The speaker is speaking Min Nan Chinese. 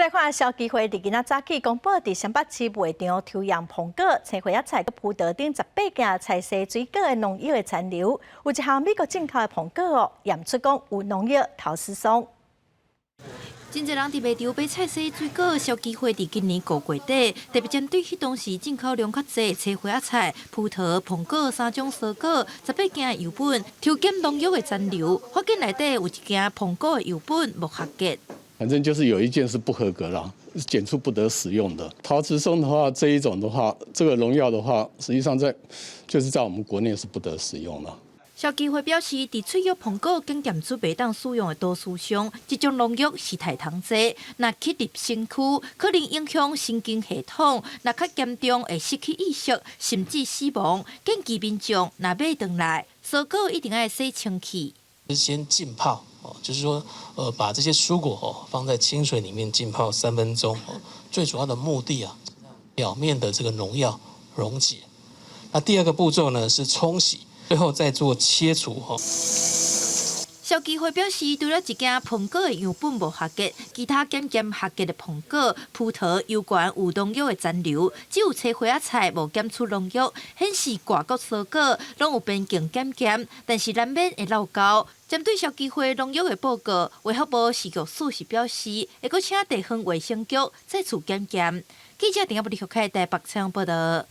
來看消基會佇今仔早起公布，佇雙北市賣場抽驗蘋果、青花仔菜、葡萄等18件菜蔬水果的農藥的殘留，有一項美國進口的蘋果哦，驗出講有農藥陶斯松。真濟人佇賣場買菜蔬水果，消基會佇今年五月底，特別針對彼當時進口量較濟青花仔菜、葡萄、蘋果三種蔬果，十八件樣本抽檢農藥的殘留，發現內底有一件蘋果的樣本無合格。反正就是有一件是不合格啦，檢出不得使用的。陶瓷松的話，這一種的話，這個農藥的話，實際上在就是在我們國內是不得使用的。消基會表示，佇脆弱蘋果檢驗出袂當使用的多斯松，這種農藥是殺蟲劑，若吸入身軀，可能影響神經系統，若較嚴重會失去意識，甚至死亡。建議民眾若買轉來，蔬果一定愛洗清氣。先浸泡，哦，就是說，把這些蔬果哦放在清水裡面浸泡3分鐘，最主要的目的啊，表面的這個農藥溶解。那第二個步驟呢是沖洗。最後再做切除。吼。消基會表示，除了一件蘋果的樣本無合格，其他檢驗合格的蘋果、葡萄猶原有農藥的殘留，只有青花仔菜無檢出農藥，顯示外國蔬果攏有邊境檢驗，但是難免會漏勾。針對消基會農藥的報告，衛福部食藥署是表示，會閣請地方衛生局再次檢驗。記者陳亞布里開台北採訪報道。